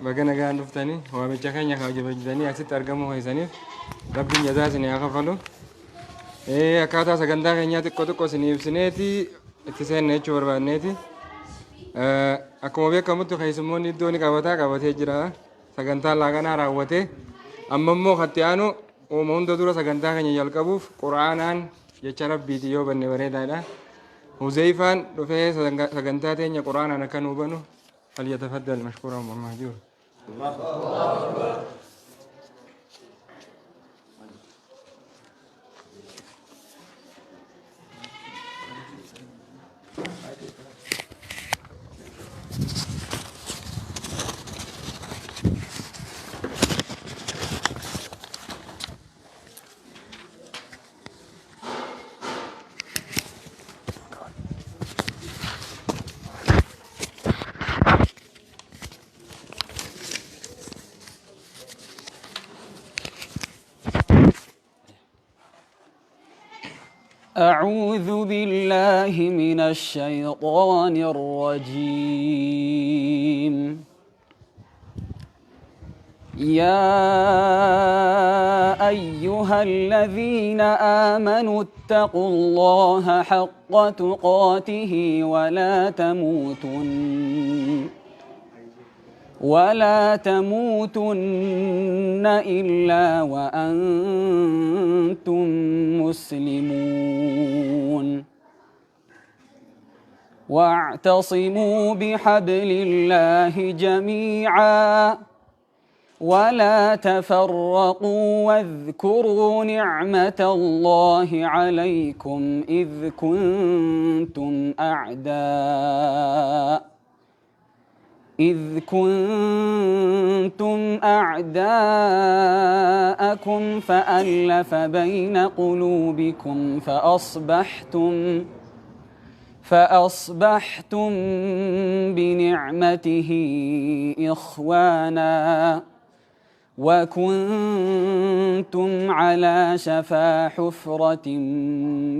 Baga nagaan dhuftanii waamicha keenya kabajatanii asitti argamuu keessaniif Rabbiin jazaa isinii haa kafalu. Akkaataa sagantaa keenyaa xiqqoo xiqqoo isinii ibsineeti itti seenna jechuu barbaanneeti. Akkuma beekamutti keessummoonni iddoo ni qabataa qabatee jira. Sagantaan laaqanaa raawwatee amma immoo katti aanu uuma hunda dura sagantaa keenya jalqabuuf quraanaan jecha Rabbiiti yoo banne bareedaadha. Huzeyfaan dhufee sagantaa teenya quraanaan akka nuu banu falyatafaddal mashkuuran wa mahjuur. أعوذ بالله من الشيطان الرجيم. يا أيها الذين آمنوا اتقوا الله حق تقاته ولا تموتن إلا وأنتم مسلمون. واعتصموا بحبل الله جميعا ولا تفرقوا واذكروا نعمة الله عليكم إذ كنتم أعداءكم فألف بين قلوبكم فأصبحتم بنعمته إخوانا وكنتم على شفا حفرة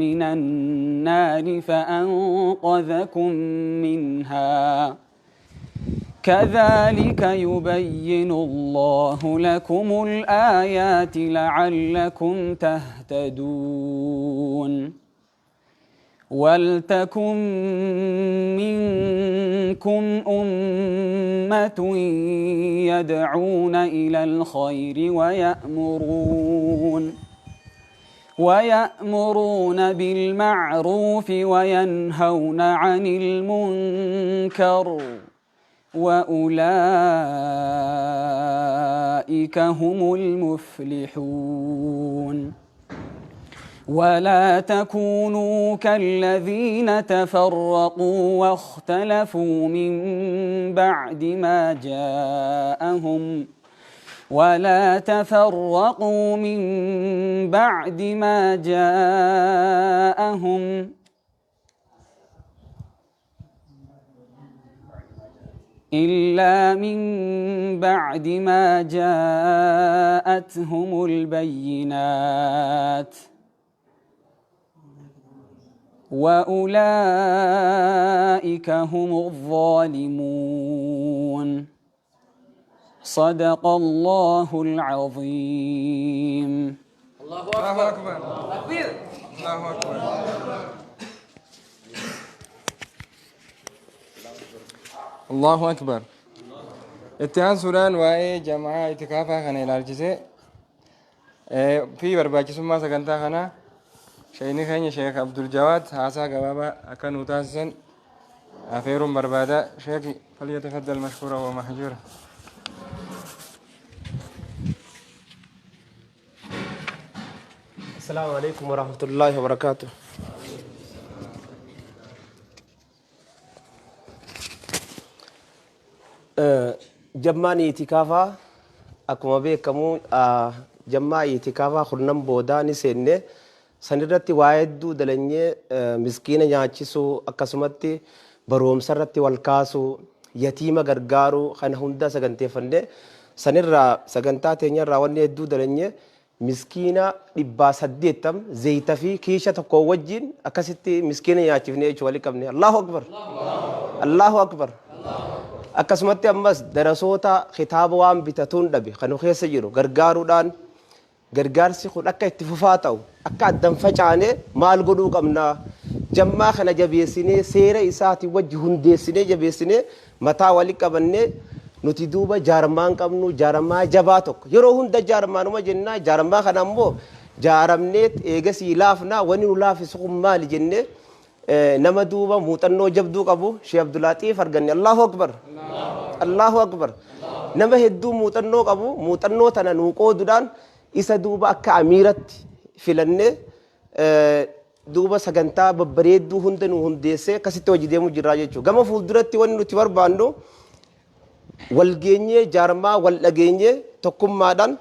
من النار فأنقذكم منها. كذلك يبين الله لكم الآيات لعلكم تهتدون. ولتكن منكم أمة يدعون إلى الخير ويأمرون بالمعروف وينهون عن المنكر وأولئك هم المفلحون. ولا تكونوا كالذين تفرقوا واختلفوا من بعد ما جاءهم ولا تفرقوا من بعد ما جاءهم إلا من بعد ما جاءتهم البينات وأولئك هم الظالمون. صدق الله العظيم. الله أكبر. تكبير. الله أكبر. Allahu Akbar. Itti aansuudhaan waa'ee jama'aa itikaafaa kana ilaalchisee fi barbaachisummaa sagantaa kanaa sheekni keenya Sheek Abdul Jawaad haasaa gabaabaa akka nuu taasisan afeeruun barbaada. Sheeki falyatafaddal mashkuura wa mahjuura. Assalamu alaikum warahmatullahi wabarakatuh. Jammaan itikaafaa akkuma beekamu jammaa itikaafaa kurnan boodaa ni seenne. Sanirratti waa hedduu dalanyee, miskiina nyaachisuu, akkasumatti baroomsa irratti wal kaasuu, yatiima gargaaruu kana hunda saganteeffanne. Sanirraa sagantaa teenyarraa wanni hedduu dalanyee miskiina 880 zayita fi kiisha tokko wajjin akkasitti miskiina nyaachifne jechuudha wali qabne. Allahu Akbar! Allahu Akbar! Akkasumatti ammas darasoota kitaaba waan bitatuun dhabe kan nu keessa jiru gargaaruudhaan gargaarsi kun akka itti fufaa ta'u akka addan facaane maal godhuu qabna jammaa kana jabeessinee seera isaatiin wajji hundeessinee jabeessinee mataa wali qabannee nuti duuba jaarmaan qabnu jaarmaa jabaa tokko yeroo hunda jaarmaanuma jennaa jaarmaa kana ammoo jaaramnee eegasii laafnaa wanni nu laafisu kun maali jennee nama duuba muuxannoo jabduu qabu Sheekh Abdulaaxiif arganne. Allahu Akbar, Allahu Akbar. Nama hedduu muuxannoo qabu muuxannoo tana nuu qooduudhaan isa duuba akka amiiratti filannee duuba sagantaa babbareedduu hunda nu hundeessee akkasitti hojii deemuu jirraa jechuudha. Gama fuulduratti wanni nuti barbaannu wal geenyee jaarmaa wal dhageenyee tokkummaadhaan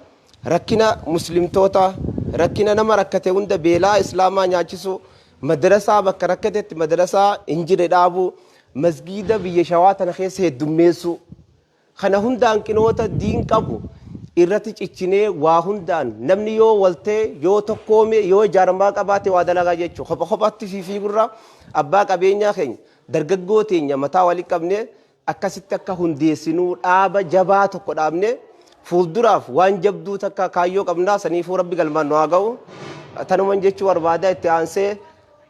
rakkina muslimtoota, rakkina nama rakkate hunda beelaa islaamaa nyaachisuu, madrasaa bakka rakkatetti madrasaa hin jirre dhaabuu, masgiida biyya shawaa tana keessa heddummeessuu, kana hunda hanqinoota diin qabu irratti cichinee waa hundaan namni yoo waltee yoo tokkoome yoo jaarmaa qabaate waa dalagaa jechuu kopha kophaatti fiigurra abbaa qabeenyaa keenya dargaggoo teenya mataa wali qabnee akkasitti akka hundeessinuu dhaaba jabaa tokko dhaabne fuulduraaf waan jabduu takka kaayyoo qabnaa saniifuu rabbi galmaan nu haa ga'u. Tanuman jechuu barbaada. Itti aansee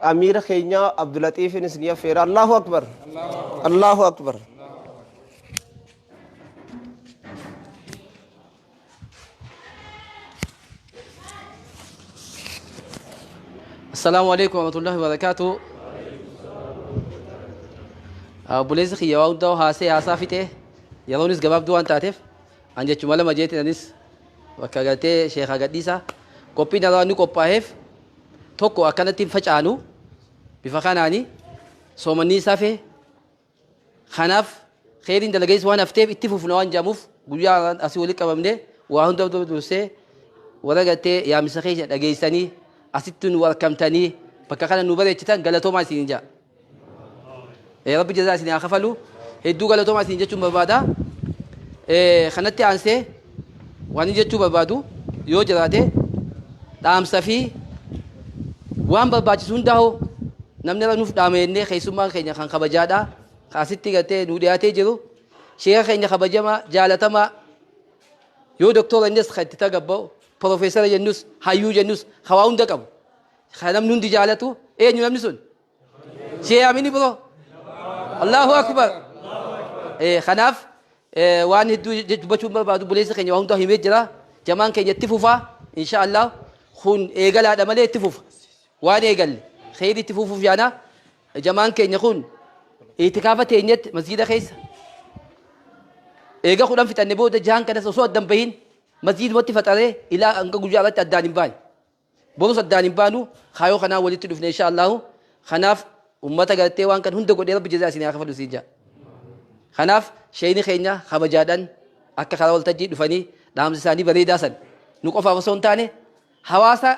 amiira keenya Abdulaxiifin isin affeera. Allahu Akbar, Allahu Akbar. Assalaamu alaikum warahmatullahi wabarakatuh. Obboleessi kiyya waa hundaa haasee haasaa fixee yeroonis gabaabduu waan taateef an jechuma lama jeetiin anis bakka galtee sheekaa gadhiisaa. Qophiin har'aa inni qophaa'eef tokko akkanatti hin facaanu bifa kanaani soomanni isaa fee Kanaaf kheyriin dalaganis waan hafteef itti fufna waan jedhamuuf guyyaa har'aan asii walitti qabamne waa hunda dursee warra gartee yaamsa keessa dhageessanii asitti nu arkamtanii bakka kana nu bareechitan galatoomaa isiniin jedha. Rabbi jazaa isin haa kafalu. Hedduu galatoomaa isin jechuun barbaada. Kanatti aansee waan inni jechuu barbaadu yoo jiraate dhaamsa fi waan barbaachisu hundaa'u namni irra nuuf dhaama jennee keessummaan keenya kan kabajaadha. Kan asitti gartee nu dhiyaatee jiru sheeka keenya kabajamaa jaalatamaa yoo doktora innis kan itti tagabba'u profeesara jennus hayyuu jennus kan waa hunda qabu kan namni hundi jaalatu eenyu namni sun? Shee amini bro. Allahu akbar. Kanaaf waan hedduu dubbachuun barbaadu buleessa keenya waa hundaa himee jira. Jamaan keenya itti fufa insha Allah. Kun eegalaadha malee itti fufa. Waan eegalle kheyri itti fufuuf yaana. Jamaan keenya kun itikaafa teenyetti masgiida keessa. Eega 10 fixanne booda jahan kanas osoo addan bahin masgiidumatti faxaree ilaa hanga guyyaa irratti addaan hin baane. Borus addaan hin baanu kaayoo kanaan walitti dhufne insha Allahu. Kanaaf ummata gartee waan kan hunda godhee rabbi jazaa isin haa kafalu siin jaa. Kanaaf sheeyni keenya kabajaadhaan akka karaa waltajjii dhufanii dhaamsi isaanii bareedaa san nu qofaaf osoo hin taane hawaasa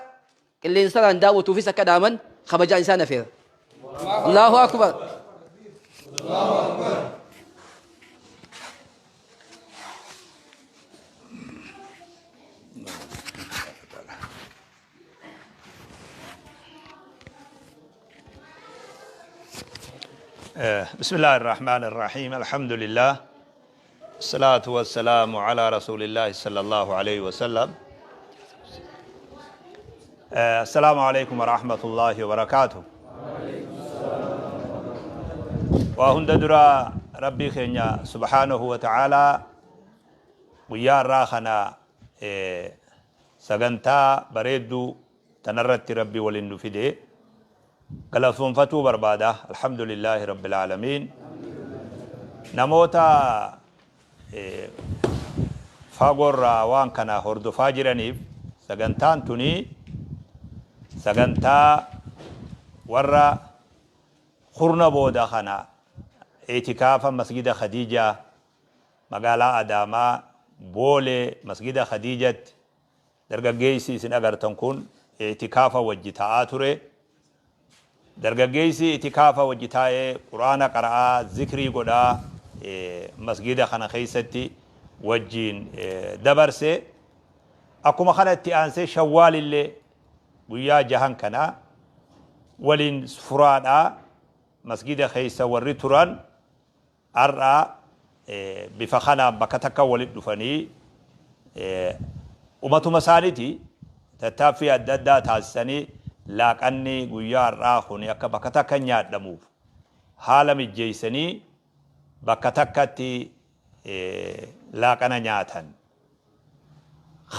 qilleensaraan daawwatuufis akka dhaaman kabajaan isaan afeera. Allahu akbar. بسم الله الرحمن الرحيم، الحمد لله، الصلاة والسلام على رسول الله صلى الله عليه وسلم. السلام عليكم ورحمة الله وبركاته. وهند درا ربي خينيا سبحانه وتعالى guyyaa irraa kana sagantaa bareedduu tanarratti rabbi waliin nu fide galatoonfatuu barbaada. Alhamdulillaahi rabbil aalamiin. Namoota fagoorraa waan kana hordofaa jiraniif sagantaan tuni sagantaa warra kurna booda kana itikaafa masgida Khadiijaa magaalaa Adaamaa Boolee masgida Khadiijatti dargaggeessi isin agartan kun itikaafa wajji ta'aa ture. Dargaggeessi itikaafa wajji taa'ee Qur'aana qara'aa, zikrii godhaa masgida kana keessatti wajjiin dabarse. Akkuma kana itti aansee Shawwaalillee guyyaa jahan kana waliin furaadhaa masgida keessa warri turan har'a Bifa kanaan bakka takka walitti dhufanii umatuma isaaniiti tattaaffii adda addaa taasisanii laaqanni guyyaa har'aa kun akka bakka takka nyaadhamuuf haala mijjeessanii bakka takkatti laaqana nyaatan.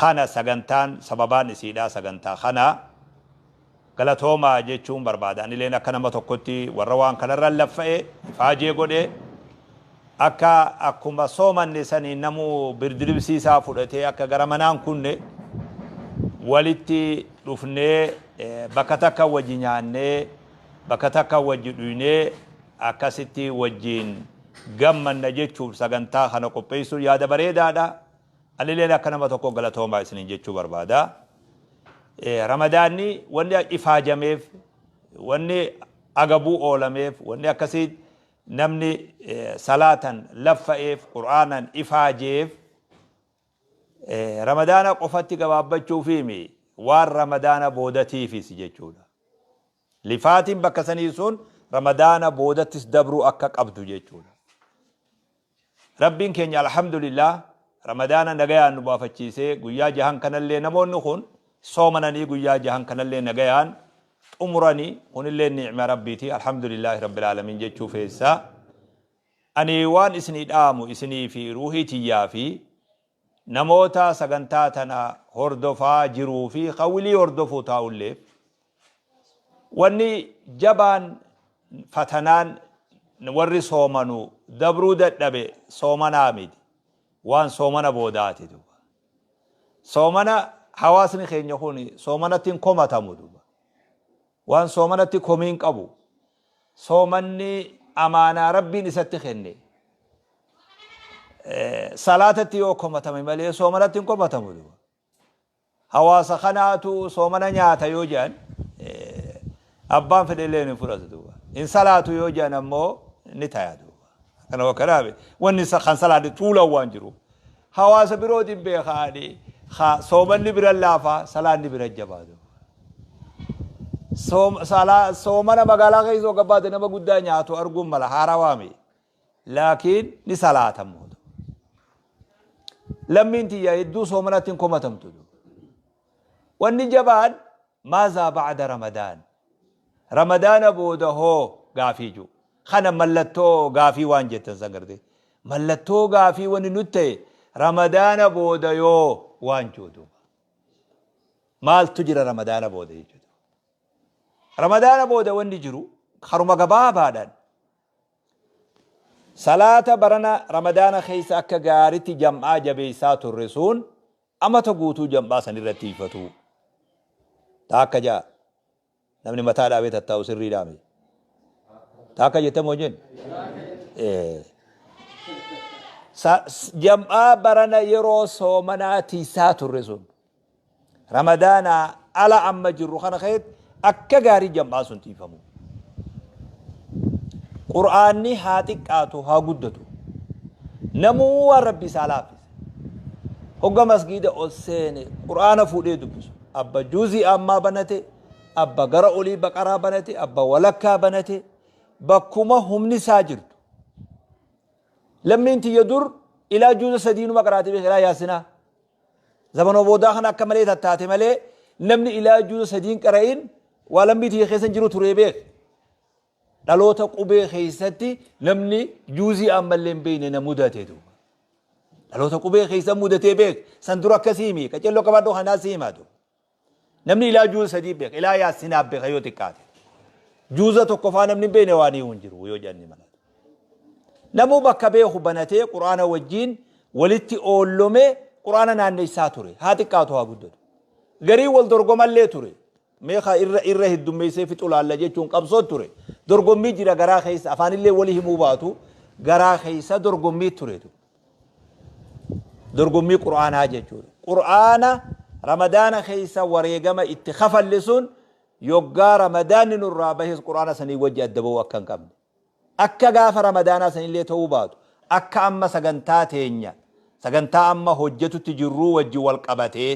Kana sagantaan sababaan isiidhaa sagantaa kana galatoomaa jechuun barbaada. Anileen akka nama tokkotti warra waan kanarra laffa'e ifaajee godhe akka akkuma soomanne sanii namuu birdiribsii isaa fudhatee akka gara manaan kunne walitti dhufnee bakka takka wajji nyaannee bakka takka wajji dhuynee akkasitti wajjiin gammanna jechuuf sagantaa kana qopheessuun yaada bareedaadha. Anileen akka nama tokko galatoomaa isiniin jechuu barbaada. Ramadaanni wanni ifaajameef, wanni agabuu oolameef, wanni akkasii namni salaatan laffa'eef, qur'aanan ifaajeef Ramadaana qofatti gabaabbachuufiimi, waan Ramadaana boodatiifis jechuudha. Lifaatiin bakka sanii sun Ramadaana boodattis dabruu akka qabdu jechuudha. Rabbiin keenya alhamdulillah Ramadaana nagayaan nu baafachiisee guyyaa jahan kanallee namoonni kun soomananii guyyaa jahan kanallee nagayaan xumuranii, kunillee ni'ima Rabbiiti, alhamdulillahi rabbil aalamiin jechuu feessa. Ani waan isinii dhaamu isinii fi ruuhii tiyyaa fi namoota sagantaa tana hordofaa jiruu fi ka wilii hordofuu taa'ulleef, wanni jabaan fatanaan warri soomanu dabruu dadhabe soomanaa miti, waan soomana boodaati duuba. Soomana hawaasni keenya kun soomanatti hin komatamu duuba. Waan soomanatti komiin qabu, soomanni amaanaa Rabbiin isatti kenne. Salaatatti yoo komatame malee soomanatti hin komatamu duuba. Hawaasa kanaatu soomana nyaata yoo jedhan abbaan fedhe illee hin fudhatu duuba. Hin salaatu yoo jedhan ammoo ni taya duuba. Kana wakkanaaf wanni kan salaanne tuulan waan jiru. Hawaasa birootiin beekaani soomanni bira laafaa, salaanni bira jabaa duuba. Soomana magaalaa keessa yoo gabbaate nama guddaa nyaatu arguun mala haarawaami. Laakiin ni salaatamu. Lammiin tiyya hedduu soomanatti hin komatamtu. Wanni jabaan maazaa ba'da Ramadaan? Ramadaana booda hoo gaafii jiru. Kana mallattoo gaafii waan jettan san gartee. Mallattoo gaafii wanni nutti ta'e Ramadaana booda yoo waan jiru duuba. Maaltu jira Ramadaana booda jechuudha? Ramadaana booda wanni jiru karuma gabaabaadhaan Salaata barana Ramadaana keessa akka gaaritti jam'aa jabeessaa turre sun amata guutuu jam'aa san irratti tiiyfatuu. Taakka ja'a. Namni mataa dhaabee tattaa'u sirriidhaa mi? Taakka jette moo hin jenne? Jam'aa barana yeroo soomanaa tiiysaa turre sun Ramadaanaa ala amma jirru kana keessatti akka gaarii jam'aa sun tiifamu. Qur'aanni haa xiqqaatu haa guddatu. Namuu waan Rabbi isaa laaffise. Hogga masgiida ol seene Qur'aana fuudhee dubbisu. Abba juuzii ammaa banate, abba gara olii baqaraa banate, abba walakkaa banate, bakkuma humni isaa jirtu. Lammiin tiyya dur ilaa juuza sadiinuma qaraatee beeka, ilaa yaasinaa. Zamanoo boodaa kana akka malee tattaate malee namni ilaa juuza sadiin qara'in waa lammii tiyya keessa hin jiru turee beek. Dhaloota qubee keessatti namni juuzii ammallee hin beekne na mudate duuba. Dhaloota qubee keessa mudatee beek. San dura akkasii himi. Qaceelloo qabaadhoo kanaa si himaa duuba. Namni ilaa juuza sadii beeka. Ilaa yaasinaaf beeka yoo xiqqaate. Juuza tokko faa namni hin beekne waan hin jiru yoo jedhan ni mala. Namuu bakka beeku banatee Qur'aana wajjiin walitti oollomee Qur'aana naanneessaa ture. Haa xiqqaatu haa guddatu. Garii wal dorgomallee ture. Meeqa irra irra heddummeessee fixu laalla jechuun qabsoo ture. Dorgommii jira garaa keessa, afaanillee wali himuu baatu garaa keessa dorgommii ture. Dorgommii Qur'aanaa jechuudha. Qur'aana Ramadaana keessa wareegama itti kafalle sun yoggaa Ramadaanni nurraa bahes Qur'aana sanii wajji adda ba'uu akka hin qabne. Akka gaafa Ramadaanaa sanillee ta'uu baatu akka amma sagantaa teenya sagantaa amma hojjetutti jirruu wajji wal qabatee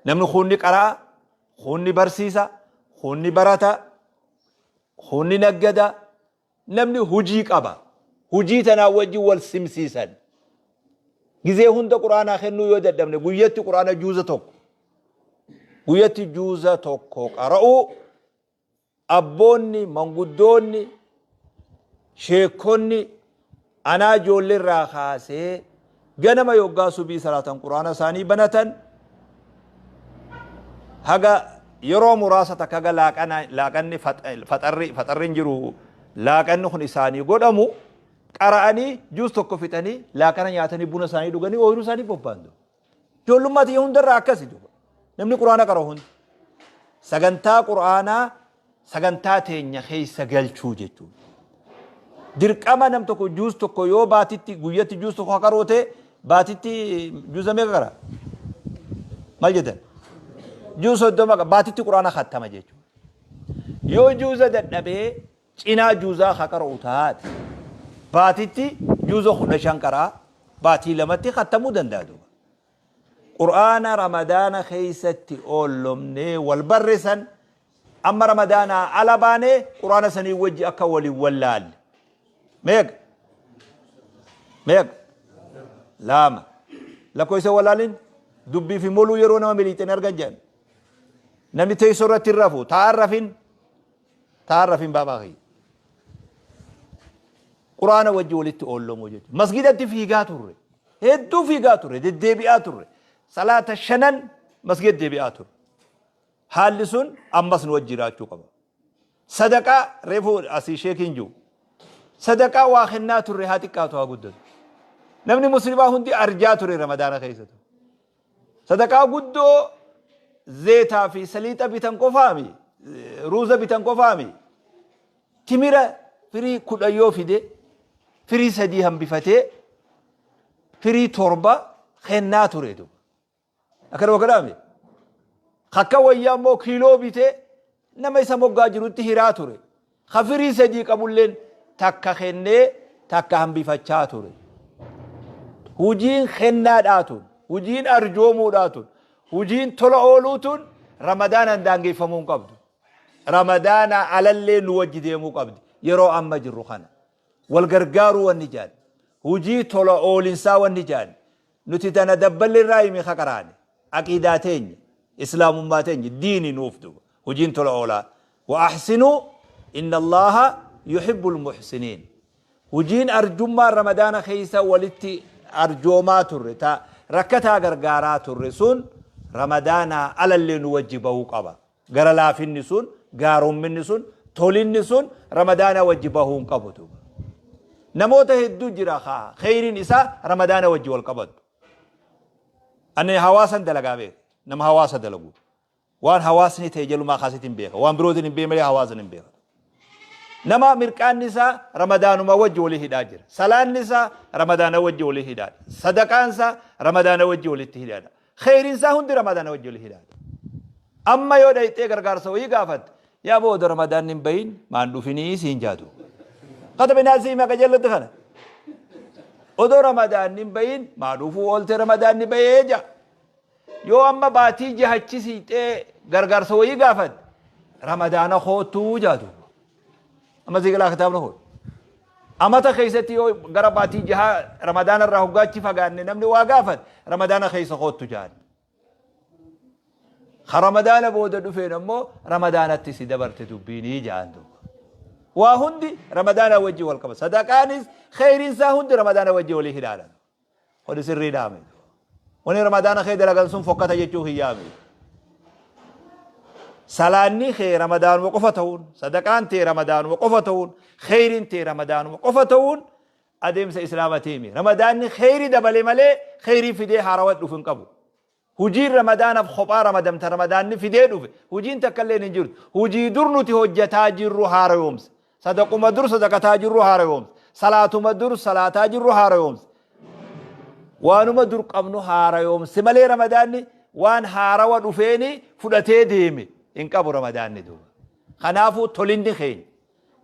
namni kuunni qara'a, kuunni barsiisa, kuunni barata, kuunni naggada, namni hujii qaba. Hujii tanaa wajjin wal simsiisan. Gizee hunda Qur'aanaa kennuu yoo dadhabne guyyatti Qur'aana juuza tokko. Guyyatti juuza tokko qara'uu abboonni, manguddoonni, sheekonni anaa ijoollee irraa kaasee ganama yoggaa subii salaatan Qur'aana isaanii banatan haga yeroo muraasa takka haga laaqana laaqanni faxarri faxarri hin jiru laaqanni kun isaanii godhamu qara'anii juus tokko fixanii laaqana nyaatanii buna isaanii dhuganii ooyiruu isaanii bobba'an. Ijoollummaa tiyya hundarraa akkasi duuba. Namni Qur'aana qara'u hundi. Sagantaa Qur'aanaa sagantaa teenya keessa galchuu jechuudha. Dirqama nam tokko juus tokko yoo baatitti guyyatti juus tokko qaroo ta'e baatitti juuza meeqa qara? Maal jettan? Juus 30 baatitti Qur'aana khattama jechuudha. Yoo juuza dadhabee cinaa juuzaa ka qara'u taate baatitti juuza 15 qara'a baatii lamatti khattamuu danda'a duuba. Qur'aana Ramadaana keessatti oollomnee wal barre san amma Ramadaanaa ala baanee Qur'aana sanii wajji akka wal hin wallaalle. Meeqa? Meeqa? Lama. Lakkoofsa wallaalin dubbii fi moluu yeroo nama miliixeen argan jedhan. Namni teessoo irratti hin rafu, taa'an rafin, Taan rafin baabaa kiyya. Quraana wajji walitti oollomoo jechuudha. Masgidatti fiigaa turre. Hedduu fiigaa turre. Deddeebi'aa turre. Salaata shanan masgida deebi'aa turre. Haalli sun ammas nu wajji jiraachuu qaba. Sadaqaa reefu asii sheekiin jiru. Sadaqaa waa kennaa turre haa xiqqaatu haa guddatu. Namni muslimaa hundi arjaa ture Ramadaana keessatti. Sadaqaa guddoo zeetaa fi saliixa bitan qofaami, ruuza bitan qofaami. Timira firii 10 yoo fide, firii 3 hambifatee, firii 7 kennaa ture duuba. Akkana godhaami. Akka wayyaa immoo kiiloo bitee nama isa moggaa jirutti hiraa ture. Ka firii 3 qabulleen takka kennee takka hambifachaa ture. Hujiin kennaadhaa tun, hujiin arjoomuudhaa tun, hujiin tola ooluu tun Ramadaanaan daangeffamuu hin qabdu. Ramadaanaa alallee nu wajji deemuu qabdi yeroo amma jirru kana. Wal gargaaruu wanni jedhan, hujii tola oolinsaa wanni jedhan, nuti tana dabballi irraa himi ka qaraane. Aqiidaa teenya, Islaamummaa teenya, diini nuuf duuba. Hujiin tola oolaa. Wa ahsinuu inna Allaaha yuhibbul muhsiniin. Hujiin arjummaa Ramadaana keessa walitti arjoomaa turre, ta rakkataa gargaaraa turre sun Ramadaanaa alallee nu wajji bahuu qaba. Gara laafinni sun, gaaromminni sun, tolinni sun Ramadaana wajji bahuu hin qabu duuba. Namoota hedduu jira ka kheyriin isaa Ramadaana wajji wal qabattu. Ani hawaasan dalagaa beeka. Nama hawaasa dalagu. Waan hawaasni ta'e jalumaa kaasitiin beeka. Waan birootiin hin beekne malee hawaasan hin beeka. Nama mirqaanni isaa Ramadaanuma wajji walii hidhaa jira. Salaanni isaa Ramadaana wajji walii hidhaadha. Sadaqaan isaa Ramadaana wajji walitti hidhaadha. Kheyriin isaa hundi Ramadaana wajji walii hidhaadha. Amma yoo dhayxee gargaarsa wayii gaafatte yaa booda Ramadaanni hin bahin maan dhufinii siin jaatu. Katabinaa sii maqa jalatti kana. Odoo Ramadaanni hin bahin maa dhufuu oolte Ramadaanni bahee ja. Yoo amma baatii jahachi siixee gargaarsa wayii gaafatte Ramadaana koottuu jaatu. Amma sii galaa kitaabni kun. Amata keessatti yoo gara baatii jahaa Ramadaana irraa hoggaachi fagaanne namni waa gaafate Ramadaana keessa koottu jaan. Ka Ramadaana booda dhufeen ammoo Ramadaanatti si dabarte dubbiinii jaan duuba. Waa hundi Ramadaana wajji wal qaba. Sadaqaanis kheyriin isaa hundi Ramadaana wajji walii hidhaadha. Kuni sirrii dhaame. Wani Ramadaana kee dalagan sun fokkata jechuu hin yaame. Salaanni kee Ramadaanuma qofa ta'uun, sadaqaan tee Ramadaanuma qofa ta'uun, kheyriin tee Ramadaanuma qofa ta'uun adeemsa Islaamatiimi. Ramadaanni kheyrii dabale malee kheyrii fidee haarawa dhufu hin qabu. Hujiin Ramadaanaf kophaa ramadamta Ramadaanni fidee dhufe hujiin takkalleen hin jirtu. Hujii dur nuti hojjataa jirru haarayoomse. Sadaquma dur sadaqataa jirru haarayoomse. Salaatuma dur salaataa jirru haarayoomse. Waanuma dur qabnu haarayoomse malee Ramadaanni waan haarawa dhufeeni fudhatee deeme hin qabu Ramadaanni duuba. Kanaafuu tolinni keenya,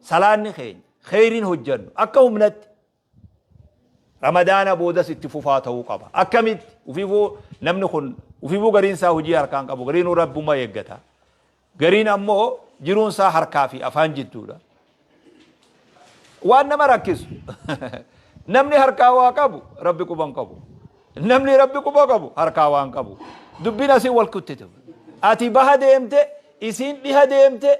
salaanni keenya, kheyriin hojjannu akka humnatti Ramadaana boodas itti fufaa ta'uu qaba. Akkamitti? Ufiifuu namni kun ufiifuu gariin isaa hojii harkaan qabu, gariinuu Rabbuma eeggata. Gariin ammoo jiruun isaa harkaa fi afaan jidduudha. Waan nama rakkisu namni harkaa waa qabu Rabbi quba hin qabu. Namni Rabbi quba qabu harkaa waa hin qabu. Dubbiin asiin wal kutte. Ati baha deemte isiin dhiha deemte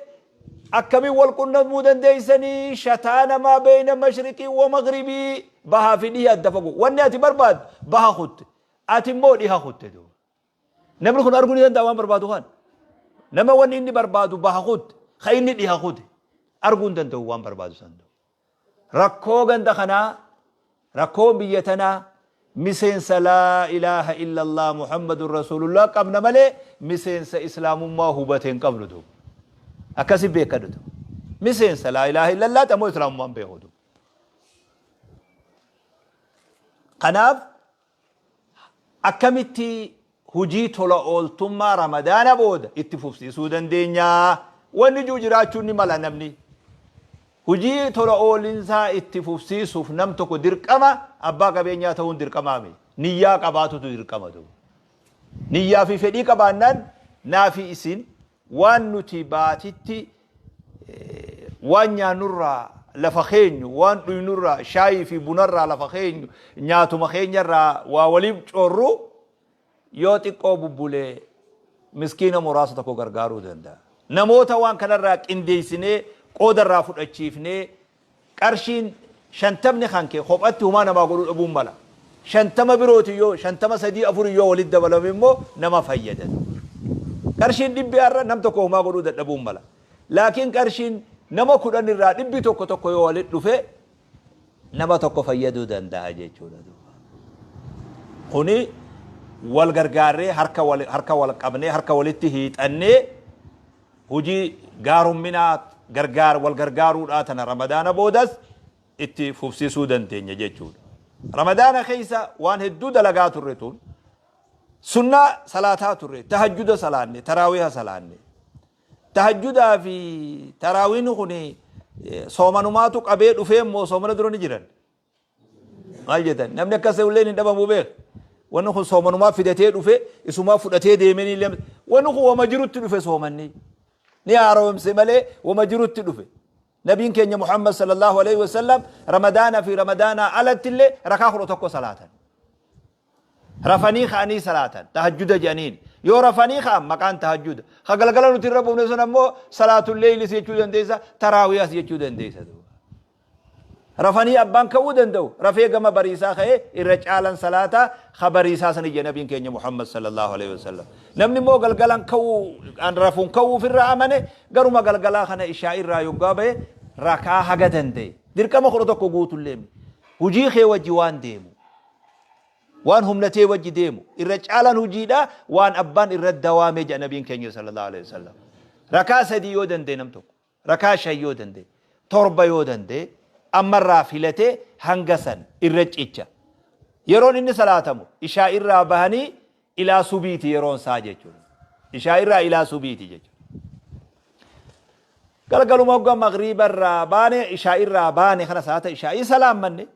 akkamiin wal qunnamuu dandeessanii? Shataana maa beeyna mashriqii wa maghribii, bahaa fi dhihi adda fagoo. Wanni ati barbaaddu baha kutte, ati immoo dhiha kutte duuba. Namni kun arguu ni danda'a waan barbaadu kan. Nama wanni inni barbaadu baha kutte, ka inni dhiha kute arguu hin danda'u waan barbaadu san. Rakkoo ganda kanaa, rakkoon biyya tanaa, miseensa laa ilaaha illallah Muhammadun Rasuulullah qabna malee miseensa islaamummaa hubate hin qabnu duuba. Akkasi beekadhu duuba. Miseensa laa ilaaha illallah ammoo islaamummaa hin beeku duuba. Kanaaf Akkamitti hujii tola ooltummaa Ramadaana booda itti fufsiisuu dandeenya? Wanni jiru jiraachuun ni mala. Namni hujii tola oolinsaa itti fufsiisuuf nam tokko dirqama abbaa qabeenyaa ta'uun dirqamaa miti. Niyyaa qabaatutu dirqama duuba. Niyyaa fi fedhii qabaannaan naa fi isin waan nuti baatitti waan nyaannurraa lafa keenyu, waan dhuynurraa, shaayii fi bunarraa lafa keenyu, nyaatuma keenyarraa waa waliif coorru yoo xiqqoo bubbulee miskiina muraasa tokko gargaaruu danda'a. Namoota waan kanarraa qindeessinee qoodarraa fudhachiifnee Qarshiin shantamni kan kee kophatti humaa namaa godhuu dhabuun mala. 50 birootiin yoo 50 sadii afurin yoo walitti dabalame immoo nama fayyada. Qarshiin dhibbi har'a nam tokko humaa godhuu dadhabuun mala. Laakiin qarshiin nama 10 irraa dhibbi tokko tokko yoo walitti dhufe nama tokko fayyaduu danda'a jechuudha. Kuni wal gargaarree harka wal harka wal qabnee harka walitti hiixannee Hojii gaaromminaa gargaar wal gargaaruudhaa tana Ramadaana boodas itti fufsiisuu dandeenya jechuudha. Ramadaana keessa waan hedduu dalagaa turre tun sunnaa salaataa turre, tahajjuda salaanne, taraawiha salaanne. Tahajjudaa fi taraawiin kun soomanumaatu qabee dhufee immoo soomana dura ni jiran. Maal jettan? Namni akkas ta'u illee hin dhabamu beek. Wanni kun soomanumaa fidatee dhufe, isumaa fudhatee deemanii illee wanni kun wama jirutti dhufe soomanni. Ni haaromse malee wama jirutti dhufe. Nabiin keenya Muhammad sallallahu alaihi wasallam Ramadaana fi Ramadaanaa alatti illee rakaa 11 salaatan. Rafanii ka'anii salaatan. Tahajjuda jedhaniin. Yoo rafanii ka'an maqaan tahajjuda. Ka galgala nuti irra buufne sun ammoo salaatul leeylis jechuu dandeessa, taraawiyaas jechuu dandeessa. Rafanii abbaan ka'uu danda'u rafee gama bariisaa ka'ee irra caalan salaataa ka bariisaa sani jedhe nabiin keenya Muhammad sallallahu alaihi wasallam. Namni immoo galgalan ka'uu an rafuun ka'uu ofirraa amane garuma galgalaa kana ishaa irraa yoggaa ba'e rakaa haga danda'e. Dirqama 11 guutullee hujii kee wajji waan deemu. Waan humna tee wajji deemu. Irra caalaan hujiidha waan abbaan irra dawaame jedha nabiin keenya sallallahu alaihi wasallam. Rakaa 3 yoo danda'e nam tokko. Rakaa 5 yoo danda'e, 7 yoo danda'e ammarraa filatee hanga san irra cicha. Yeroon inni salaatamu ishaa irraa bahanii ilaa subiiti yeroon isaa jechuudha. Ishaa irraa ilaa subiiti jechuudha. Galgaluma hogga magriiba irraa baane, ishaa irraa baane kana salaata ishaa'ii salaammanne,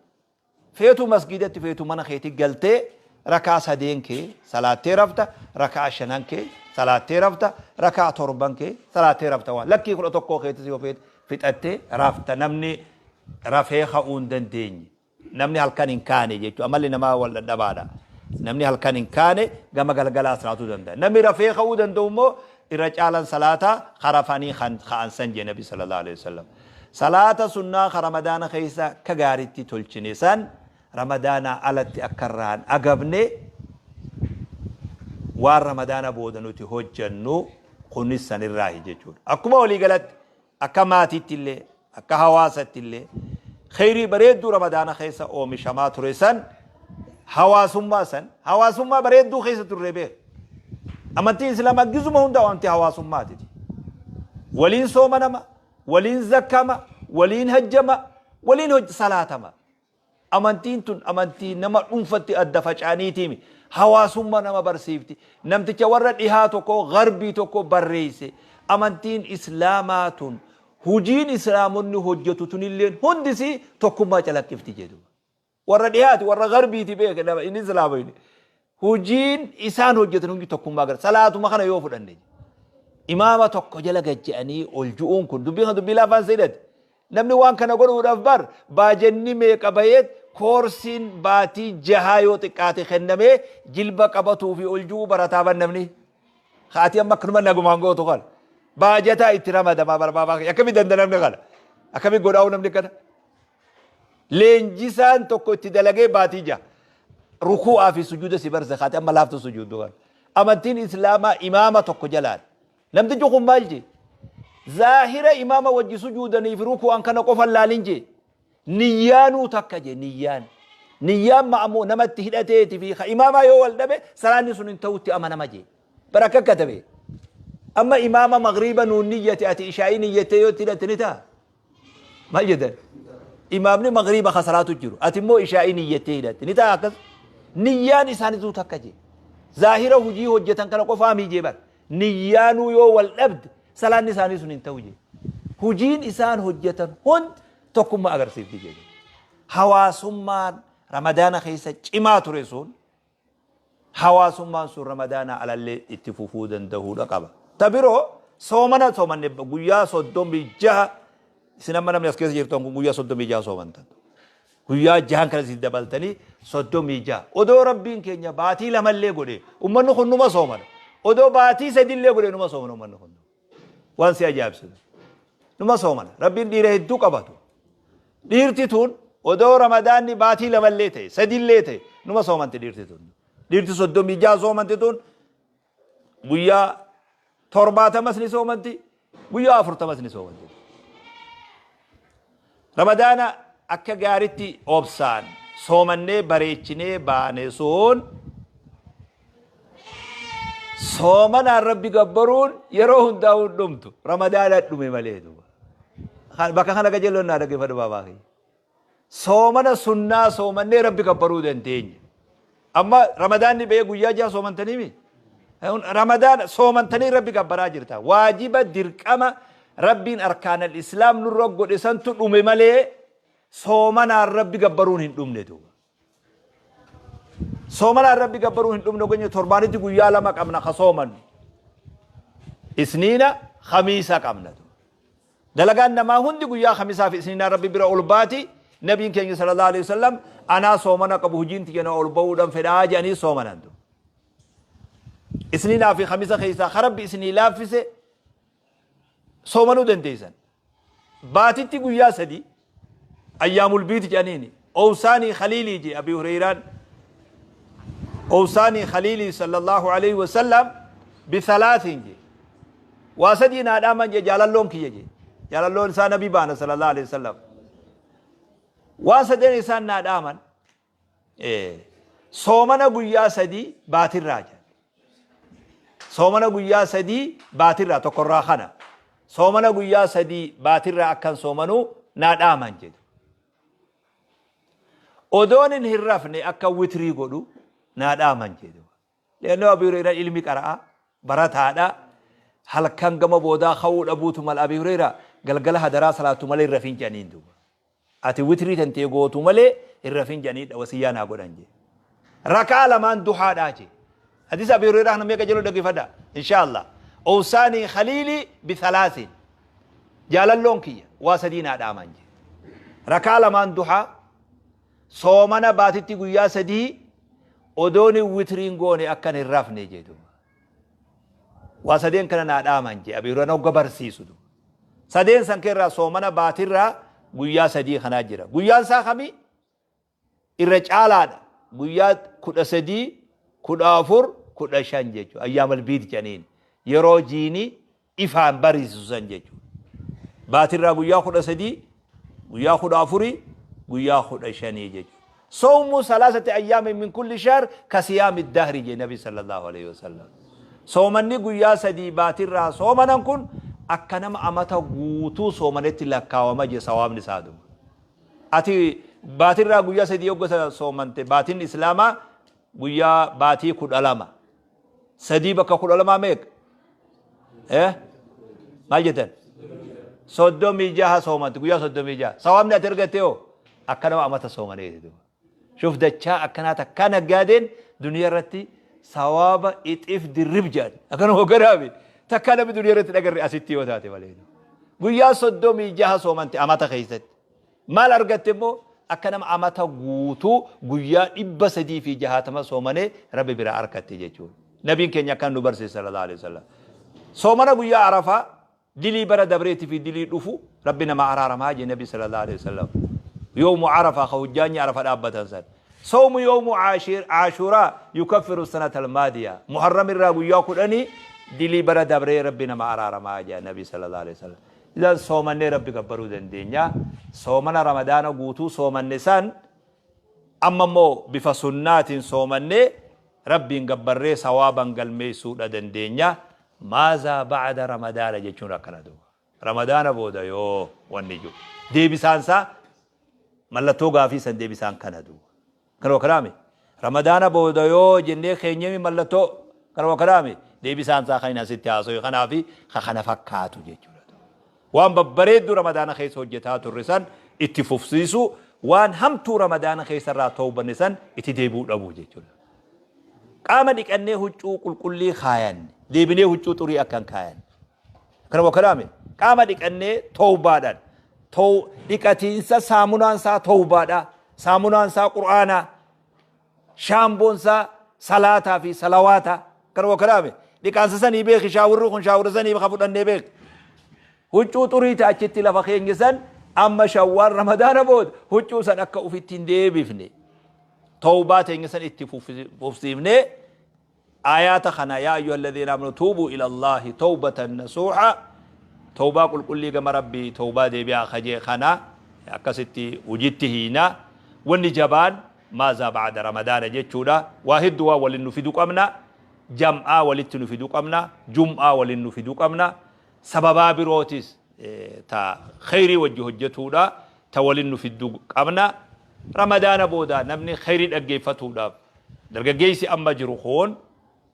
Feetu masgiidatti feetu mana keeti galtee rakaa sadeen kee salaattee rafta, rakaa shanan kee salaattee rafta, rakaa torban kee salaattee rafta, waan lakkii 11 keetis yoo feete fixattee rafta. Namni rafee ka'uu hin dandeenye, namni halkan hin kaane jechuudha, amalli namaa wal dhadhabaadha. Namni halkan hin kaane gama galgalaa salaatuu danda'a. Namni rafee ka'uu danda'u immoo irra caalan salaataa ka rafanii kan ka'an san jee Nabi sallallahu alaihi wasallam. Salaata sunnaa ka Ramadaana keessa akka gaaritti tolchine san Ramadaanaa alatti akka irraa hin agabne, waan Ramadaana booda nuti hojjannu kunis sanirraahi jechuudha. Akkuma waliigalatti akka maatiitti illee akka hawaasatti illee kheyrii bareedduu Ramadaana keessa oomishamaa ture san, hawaasummaa san, hawaasummaa bareedduu keessa turre beek. Amantiin Islaamaa gizuma hunda amantii hawaasummaati. Waliin soomanama, waliin zakkama, waliin hajjama, waliin salaatama. Amantiin tun amantii nama dhuunfatti adda faca'aniitiimi. Hawaasummaa nama barsiifti. Namticha warra dhihaa tokko, garbii tokko barreesse. Amantiin Islaamaa tun, hujiin Islaamonni hojjetu tunilleen hundisii tokkummaa calaqqifti jedhu. Warra dhihaati, warra garbiiti beeke, nama inni Islaamonni. Hujiin isaan hojjetan hundi tokkummaa gara. Salaatuma kana yoo fudhanne. Imaama tokko jala gad je'anii ol ju'uun kun dubbii kana dubbii laafaan seedhati. Namni waan kana godhuudhaaf bar baajenni meeqa baheet koorsiin baatii jahaa yoo xiqqaate kennamee jilba qabatuu fi ol ju'uu barataa bar namni. Haati amma akkanuma nagumaan gootu kana. Baajataa itti ramadamaa barbaabaa akkami danda namni kana. Akkami godhaa'u namni kana. Leenjisaan tokko itti dalagee baatii jaha. Rukuu'aa fi sujuuda si barse haati amma laaftu sujuuddu kana. Amantiin Islaamaa imaama tokko jalaan. Namtichi kun maal jee? Zaahira imaama wajji sujuudanii fi ruku'an kana qofa laalin jee. Niyyaanuu takka jee niyyaan. Niyyaan ma'amuu namatti hidhateeti fi ka imaamaa yoo wal dhabe salaanni sun hin ta'utti amanama jee. Bara akka katabe. Amma imaama magriiba nuun niyyate ati ishaa'ii niyyattee yoo itti hidhatte ni ta'a. Maal jettan? Imaamni magriiba ka salaatu jiru. Ati immoo ishaa'ii niyyattee hidhatte. Ni ta'a akkas. Niyyaan isaaniitu takka jee. Zaahira hujii hojjetan kana qofaa miijee bara. Niyyaanuu yoo wal dhabde salaanni isaanii sun hin ta'u jee. Hujiin isaan hojjetan hundi tokkummaa agarsiifti jee. Hawaasummaan Ramadaana keessa cimaa ture sun hawaasummaan sun Ramadaanaa alallee itti fufuu dandahuudha qaba. Ta biroo soomana soomanne guyyaa 36 isin amma namni as keessa jirtan kun guyyaa 36 soomantan. Guyyaa jahan kana isin dabaltanii 36. Odoo Rabbiin keenya baatii lamallee godhe ummanni kun numa soomana. Odoo baatii sadillee godhe numa soomana ummanni kun. Waan si ajaa'ibsiisu. Numa soomana. Rabbiin dhiira hedduu qabatu. Dhiirti tun odoo Ramadaanni baatii lamallee ta'e sadillee ta'e numa soomanti dhiirti tun. Dhiirti 36 soomanti tun guyyaa 70s ni soomanti guyyaa 40s ni soomanti. Ramadaana akka gaaritti obsaan soomannee bareechinee baane sun soomanaan Rabbi gabbaruun yeroo hundaa hin dhumtu. Ramadaana dhume malee duuba. Bakka kana qajeelloon naa dhaggeeffadhu baabaa kiyya. Soomana sunnaa soomannee Rabbi gabbaruu dandeenya. Amma Ramadaanni ba'ee guyyaa jaha soomantanii mi? Ramadaana soomantanii Rabbi gabbaraa jirta. Waajiba dirqama Rabbiin arkaanal islaam nurra godhe santu dhume malee soomanaan Rabbi gabbaruun hin dhumne duuba. Soomanaan Rabbi gabbaruun hin dhumne gonya torbaanitti guyyaa lama qabna ka soomannu. Isniina khamiisa qabna. Dalagaan namaa hundi guyyaa Khamisaa fi Isniinaa Rabbi bira ol baati. Nabiin keenya sallallahu alaihi wasallam anaa soomana qabu hujiin tiyya na ol ba'uudhaan fedhaa jedhanii soomanan. Isniinaa fi Khamisa keessaa ka Rabbi isinii laaffise soomanuu dandeessan. Baatitti guyyaa sadi ayyaamul biiti jedhaniini. Owsaanii khaliilii jee Abi Hureyraan. Owsaanii khaliilii sallallahu alaihi wasallam bithalaatiin jee. Waa sadii naa dhaaman jee jaalalloon kiyya jee. Jaalalloon isaa nabi baana sallallahu alaihi wasallam. Waan sadeen isaan naa dhaaman soomana guyyaa sadii baatirraa jedhan. Soomana guyyaa sadii baatirraa tokkorraa kana. Soomana guyyaa sadii baatirraa akkan soomanuu naa dhaaman jedhu. Odoon hin rafne akka witrii godhu naa dhaaman jedhu. Leannoo Abii Hureyraan ilmi qara'a, barataadha. Halkan gama boodaa ka'uu dhabuutu mala Abii Hureyraa galgala hadaraa salaattu malee hin rafin jedhaniin duuba. Ati witrii tantee gootu malee hin rafin jedhanii wasiyyaa naa godhan jee. Rakaa lamaan duhaadhaa jee. Hadiisa Abii Hureyraa kana meeqa jedhu dhaggeeffadha. Inshaallah. Owsaanii khaliilii bithalaasin. Jaalalloon kiyya waa sadii naa dhaaman jee. Rakaa lamaan duhaa Soomana baatitti guyyaa sadii odoon hin witriin goone akkan hin rafne jee duuba. Waa sadeen kana naa dhaaman jee Abii Hurayraa hogga barsiisu duuba. Sadeen san keerraa soomana baatirraa guyyaa sadii kanaa jira. Guyyaan isaa kamii? Irra caalaadha. Guyyaa 13, 14, 15 jechuudha. Ayyaamal biid jedhaniin. Yeroo jiini ifaan bariisisu san jechuudha. Baatirraa guyyaa 13, guyyaa 14, guyyaa 15 jechuudha. Sawmu salaasati ayyaamin min kulli shahr ka siyaami dahri jee Nabi sallallahu alaihi wasallam. Soomanni guyyaa sadii baatirraa soomanan kun akka nama amata guutuu soomanetti lakkaawama jee sawaabni isaa duuba. Ati baatirraa guyyaa sadii yogga soomante baatiin Islaamaa guyyaa baatii 12. Sadii bakka 12 meeqa? Eh? Maal jettan? 36 soomanti guyyaa 36. Sawaabni ati argatte hoo? Akka nama amata soomaneeti duuba. Shuf dachaa akkanaa takkaa naggaadeen duniyaa irratti sawaaba ixif dirrib jedhan. Akkana hogganaami. Takkaa namni duniyaa irratti dhagarre asitti yoo taate malee. Guyyaa 36 soomante amata keessatti. Maal argatte immoo? Akka nama amata guutuu guyyaa 360 soomanee Rabbi biraa arkatte jechuudha. Nabiin keenya akkan nu barsiise sallallahu alaihi wasallam. Soomana guyyaa Arafaa dilii bara dabreetii fi dilii dhufu Rabbi nama araaramaa jee Nabi sallallahu alaihi wasallam. Yoomu Arafaa ka hujjaanyi Arafa dhaabbatan san. Sawmu yoomu Ashuraa yukaffiru sanata almaadiya. Muharram irraa guyyaa 10 dilii bara dabree Rabbi nama araaramaa jee Nabi sallallahu alaihi wasallam. Idan soomannee Rabbi gabbaruu dandeenya. Soomana Ramadaana guutuu soomanne san amma immoo bifa sunnaatiin soomannee Rabbiin gabbarree sawaaban galmeessuudha dandeenya. Maazaa ba'ada Ramadaana jechuun akkana duuba. Ramadaana booda yoo wanni jiru. Deebisaan isaa mallattoo gaafii san deebisaan kana duuba. Kana wakanaami. Ramadaana booda yoo jennee keenyemi mallattoo kana wakanaami. Deebisaan isaa kan inni asitti haasawe kanaa fi ka kana fakkaatu jechuudha. Waan babbareedduu Ramadaana keessa hojjetaa turre san itti fufsiisuu, waan hamtuu Ramadaana keessa irraa tawbanne san itti deebi'uu dhabuu jechuudha. Qaama dhiqannee huccuu qulqullii kaayanne, deebinee huccuu xurii akka hin kaayanne. Kana wakanaami. Qaama dhiqannee tawbaadhaan, dhiqatiinsa saamunaan isaa tawbaadha, saamunaan isaa Qur'aanaa, shaamboon isaa salaataa fi salawaata. Kana wakanaami. Dhiqaansa sanii beeki, shaawurri kun shaawurra sanii ka fudhannee beeki. Huccuu xurii ta achitti lafa keenye san amma Shawwaal Ramadaana booda huccuu san akka ufitti hin deebifne. Tawbaa teenya san itti fufsiifnee aayaata kana, yaa ayyuha alladhiina amanu tuubuu ila Allaahi tawbatan nasuuha, tawbaa qulqullii gama Rabbii tawbaa deebi'aa kajee kana akkasitti hujitti hiina. Wanni jabaan maazaa ba'ada Ramadaana jechuudha. Waa hedduu waan walin nu fidu qabna. Jam'aa walitti nu fidu qabna. Jum'aa walin nu fidu qabna. Sababaa birootis ta kheyrii wajji hojjatuudha ta walin nu fiddu qabna. Ramadaana booda namni kheyrii dhaggeeffatuudhaaf, dargaggeessi amma jiru kun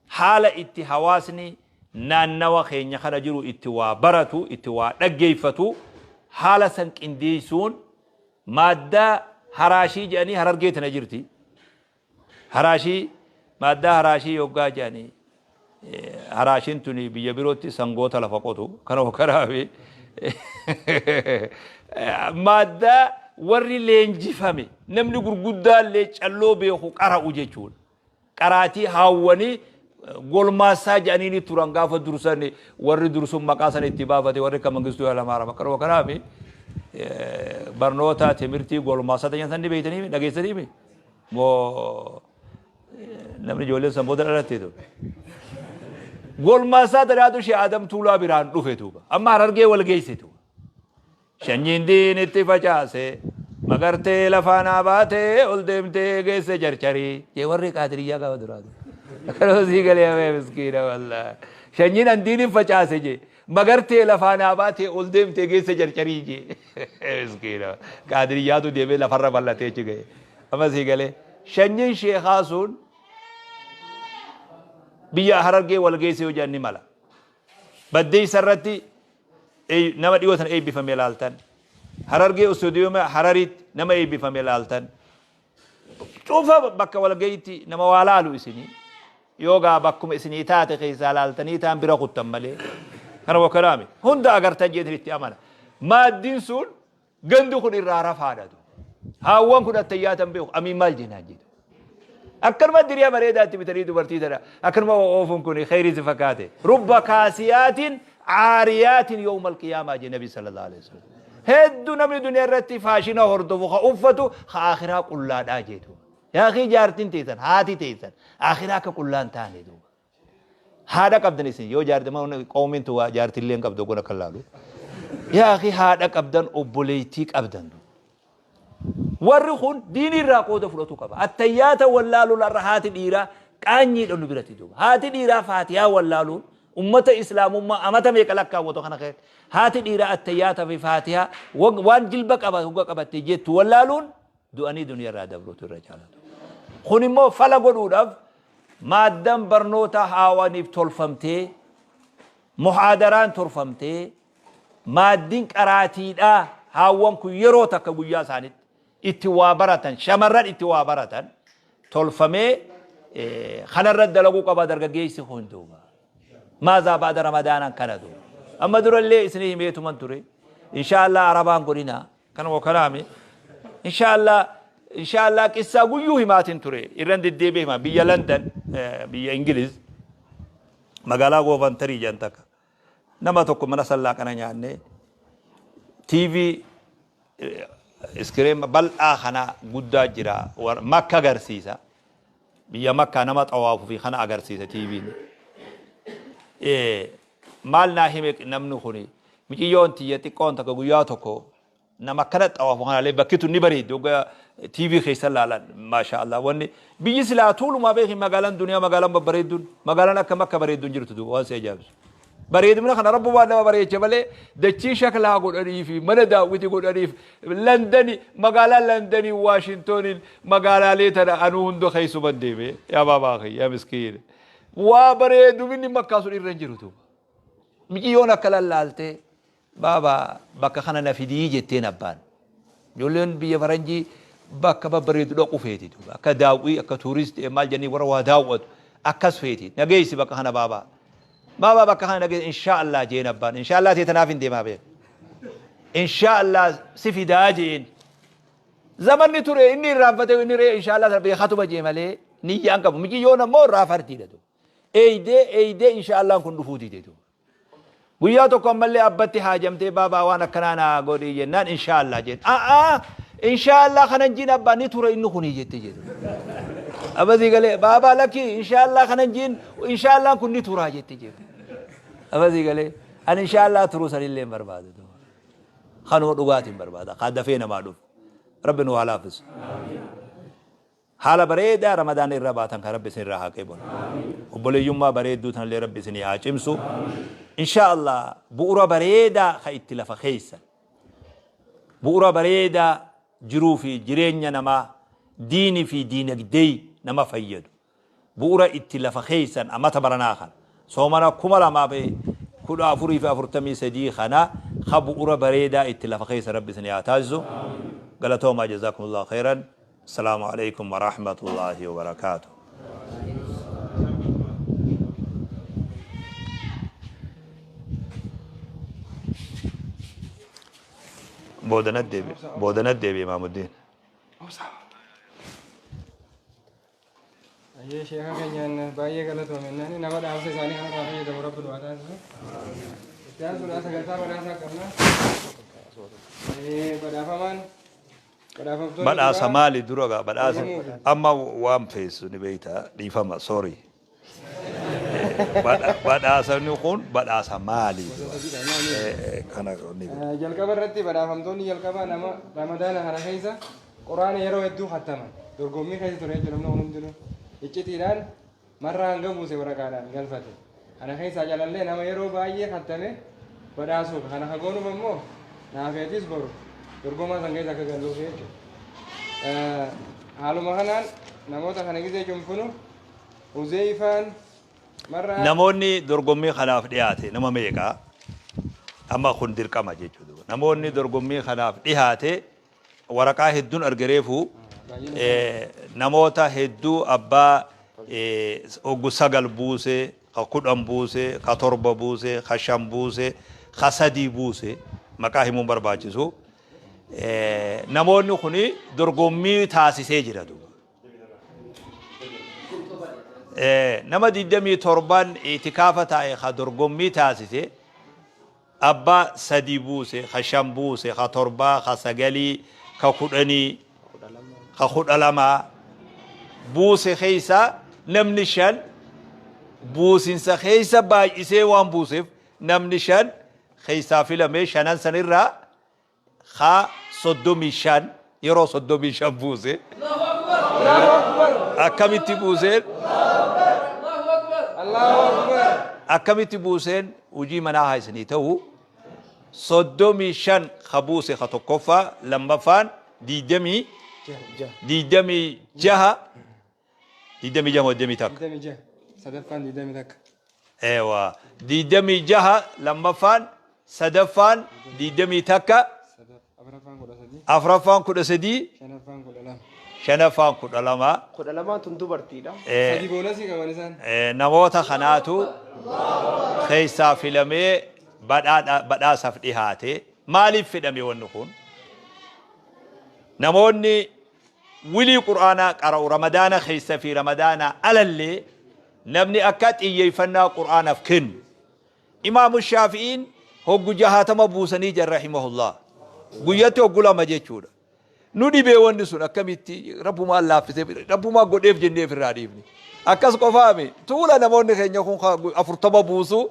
haala itti hawaasni naannawa keenya kana jiru itti waa baratu, itti waa dhaggeeffatu, haala san qindeessuun maaddaa haraashii jedhanii Harargee tana jirti. Haraashii, maaddaa haraashii yoggaa jedhanii, haraashiin tuni biyya birootti sangoota lafa qotu kana kanaafi maaddaa warri leenjifame, namni gurguddaallee calloo beeku qara'u jechuudha. Qaraatii haawwanii golmaassaa jedhanii ni turan gaafa dursan, warri dursun maqaa sana itti baafate, warri akka Mangistuu Hayilamaariyaam. Kanuma kanaafi barnoota timirtii golmaassaa ta'an san ni beektanii dhageessanii moo namni ijoolleen san booda dhalatte tu. Golmaassaa tanaatu Shee Adam Tuulaa biraan dhufe tuuba. Amma Harargee wal geesse tuuba. Shanyiin diinitti facaase magartee lafaa naa baatee ol deemtee geesse jarcharii. Jee warri Qaadiriyyaa gaafa duraa. Akkanuma sii galee hafee miskiina wallaahi. Shanyiin an diiniin facaase jee magartee lafaa naa baatee ol deemtee geesse jarcharii jee. Miskiina Qaadiriyyaatu deemee lafarra bal'atee achi ga'e. Amma sii galee shanyiin sheekaa sun biyya Harargee wal geesse yoo jedhan ni mala. Baddeessa irratti nama dhiyoo sana eebbifame laaltan. Harargee Istuudiyooma Harariitti nama eebbifame laaltan. Cufa bakka walga'iitti nama waa laalu isinii. Yoo gaa bakkuma isinii taate keessaa laaltanii taan bira kuttan malee. Kana wakkalaami. Hunda agartan jeetin itti amana. Maaddiin sun gandi kun irraa rafaadha. Haawwan kun attayyaatan beeku. Amiin maal jennaan jedhu. Akkanuma diriyaa bareedaa itti bitanii dubartii tana akkanuma oofuun kun kheyrii si fakkaate. Rubba kaasiyaatiin caariyaatiin yawmal qiyaamaa jedhe Nabi sallallahu alaihi wasallam. Hedduu namni duniyaa irratti faashina hordofu ka uffatu ka akhiraa qullaadhaa jedhu. Yaa akii, jaartiin teessan, haati teessan akhiraa akka qullaan taane duuba. Haadha qabdan isin yoo jaarti qoomiin tu jaartillee hin qabdu gola kan laalu. Yaa akii, haadha qabdan, obboleettii qabdan. Warri kun diinii irraa qooda fudhatu qaba. Attayyaata wallaaluun har'a haati dhiiraa qaanyiidha nu biratti duuba. Haati dhiiraa Faatihaa wallaaluun ummata Islaamummaa amata meeqa lakkaawwatu kana keessatti haati dhiiraa attayyaata fi Faatihaa waan jilba qaba hogga qabattee jettu wallaaluun du'anii duniyaa irraa dabruutu irra caalatu. Kun immoo fala godhuudhaaf maaddan barnoota haawaniif tolfamtee, muhaadaraan tolfamtee, maaddiin qaraatiidhaa haawwan kun yeroo takka guyyaa isaanitti itti waa baratan, shamarran itti waa baratan tolfamee kanarra dalaguu qaba dargaggeessi kun duuba. Maazaa ba'da Ramadaanaan kana duuba. Amma durallee isinii himeetuman ture. Inshaa Allah arabaan godhina. Kanuma kanaami. Inshaa Allah inshaa Allah qissaa guyyuu himaatiin ture. Irran deddeebi'ee hima. Biyya London biyya Ingiliz magaalaa Goofantarii jedhan takka. Nama tokko mana sallaa kana nyaannee TV iskiriin bal'aa kana guddaa jira. Makka agarsiisa. Biyya Makkaa nama xawaafu fi kana agarsiisa TVn. Maal naa hime namni kuni miciyyoon tiyya xiqqoon takka guyyaa tokko nama akkana xawaafu kanallee bakki tun ni bareeddi hogga TV keessa laalan maasha Allah wanni biyyi silaa tuulumaa beeki magaalaan duniyaa magaalaan babbareedduun magaalaan akka makka bareeddu hin jirtu duuba waan si ajaa'ibsu. Bareedumna kana rabbumaan nama bareeche malee dachii shaklaa godhanii fi mana daawwiti godhaniif Landani magaalaa Landanii Waashintoniin magaalaalee tana anuu hunda keessuman deeme yaa baabaa kiyya yaa miskiin waa bareeduminni makkaa sun irra hin jiru duuba. Miciyyoon akka lallaaltee baabaa bakka kana na fidii jetteen abbaan. Ijoolleen biyya faranjii bakka babbareedu dhaqu feeti duuba. Akka daawwii akka tuuristii maal jennii warra waa daawwatu akkas feeti. Nageessi bakka kana baabaa. Baabaa bakka kana nageessi inshaa Allah jeen abbaan. Inshaa Allah tee tanaaf hin deemaa beek. Inshaa Allah si fidaa jeen. Zamanni ture inni irraanfate inni ree inshaa Allah sana beekatuma jee malee niyyaan qabu. Miciyyoon ammoo irraa fartiidha duuba. Eeydee eeydee inshaa Allahn kun dhufuu dide duuba. Guyyaa tokko ammallee abbatti haajamtee baabaa waan akkanaa naa godhi jennaan inshaallah jeen. A'aa inshaallah kanan jiin abbaa ni tura inni kuni jette jedhu. Abasii galee baabaa lakki inshaallah kanan jiin inshaallaan kun ni turaa jette jedhu. Abasii galee ani inshaallah turuu sanillee hin barbaadu. Kanuma dhugaatiin barbaada. Kaa dafee namaa dhufu. Rabbi nu haa laaffisu. Haala bareedaa Ramadaana irra baatan kan Rabbi isin irraa haa qeebalu. Obboleeyyummaa bareedduu tanallee Rabbi isinii haa cimsu. Inshaa Allah bu'ura bareedaa ka itti lafa keeysan. Bu'ura bareedaa jiruu fi jireenya namaa diini fi diinagdee nama fayyadu. Bu'ura itti lafa keeysan amata baranaa kana. Soomana 2014 fi 43 kana ka bu'ura bareedaa itti lafa keeysan Rabbi isinii haa taasisu. Galatoomaa jazaakumullahu khayran. Assalaamu alaikum warahmatullaahi wabarakaatuh. Booda deebi booda deebi Imaamuddiin. Ayyee sheeka keenyaan baay'ee galatoome nani nama dhaamsa isaanii kanarraa fayyadamu rabbi nu haa taasisu. Itti aansuudhaan sagantaa badhaasaa qabna. Badhaafamaan badhaafamtoonni Badhaasa duraa maali dura gaa badhaasa dorgomuufi. amma waan feessu ni beekta dhiifama sorry. Badhaasni kun badhaasa maali dura? Kana ni beekta. Jalqaba irratti badhaafamtoonni jalqabaa nama Ramadaana kana keessa Quraana yeroo hedduu khattaman dorgommii keessa ture jechuudha namni kun hundinuu iccitiidhaan marraa hanga buuse waraqaadhaan galfate. Kana keessaa calallee nama yeroo baay'ee khattame badhaasuuf kana ka goonuuf ammoo naafeetis boru dorgomaa san keessa akka galluuf jechuudha. Haaluma kanaan namoota kana gizee cunfunu Huzeeyfaan marraa Namoonni dorgommii kanaaf dhiyaate nama meeqa? Amma kun dirqama jechuudha. Namoonni dorgommii kanaaf dhiyaate waraqaa hedduun arge reefu namoota hedduu abbaa oggu 9 buuse, ka 10 buuse, ka 7 buuse, ka 5 buuse, ka 3 buuse maqaa himuun barbaachisu. Namoonni kun dorgommii taasisee jira duuba. Nama 27n itikaafa taa'e ka dorgommii taasise Abbaa 3 buuse, ka 5 buuse, ka torbaa, ka sagalii, ka kudhanii, ka 12 buuse keessaa namni 5 buusinsa keessa baay'isee waan buuseef namni 5 keessaa filamee shanan sanirraa ka 35 yeroo 35 buuse akkamitti buuseen akkamitti buuseen hojii manaa haa isinii ta'u 35 ka buuse ka tokkoffaa lammaffaan 26 26 moo 21? 26 sadaffaan 21. Eewa 26 lammaffaan sadaffaan 21 Afraffaan 13. Afraffaan 13. Shanaffaan 12. Shanaffaan 12. 12n tun dubartiidha. Sadi boonasii qaban isaan. Namoota kanaatu keessaa filamee badhaadha badhaasaaf dhihaate. Maaliif fedhame wanni kun? Namoonni wilii Qur'aanaa qara'u Ramadaana keessa fi Ramadaanaa alallee namni akka xiyyeeffannaa Qur'aanaaf kennu. Imaamu Shaafi'iin hoggu jahaatama buusanii jedhan rahimahullah. Guyyatti hoggu lama jechuudha. Nu dhibee wanni sun akkamitti Rabbumaan laaffisee Rabbumaan godheef jennee ofirraa dhiifne. Akkas qofaami tuula namoonni keenya kun 40 buusu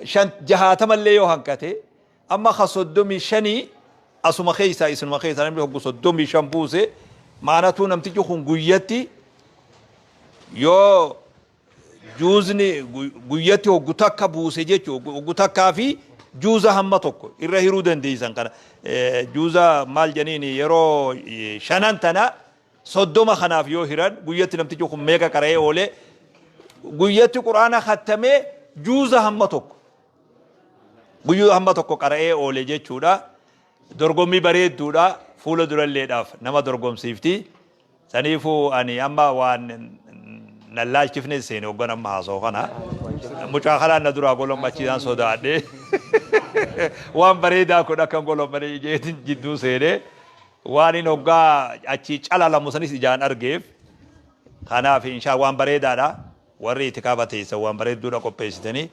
shan jahaatamallee yoo hanqate amma ka 35 asuma keessaa isinuma keessaa namni hoggu 35 buuse maanatuu namtichi kun guyyatti yoo Juuzni guyyatti hoggu takka buuse jechu hoggu takkaa fi juuza hamma tokko irra hiruu dandeeysan kana juuza maal janiin yeroo shanan tana 30 kanaaf yoo hiran guyyatti namtichi kun meeqa qara'ee oole guyyatti qur'aana khattamee juuza hamma tokko guyyuu hamma tokko qara'ee oole jechuudha dorgommii bareedduudha fuula duralleedhaaf nama dorgomsiifti. Saniifuu ani amma waan nan laalchifne seene hoggan amma haasa'u kana. Mucaa kanaan na duraa golommachiisaan sodaadhe. Waan bareedaa kun akka hin golommane ijeetin jidduu seene. Waan inni hoggaa achii calalamu sanis ijaan argeef. Kanaaf inshaa waan bareedaadha. Warri itikaafa teessan waan bareedduudha qopheessitanii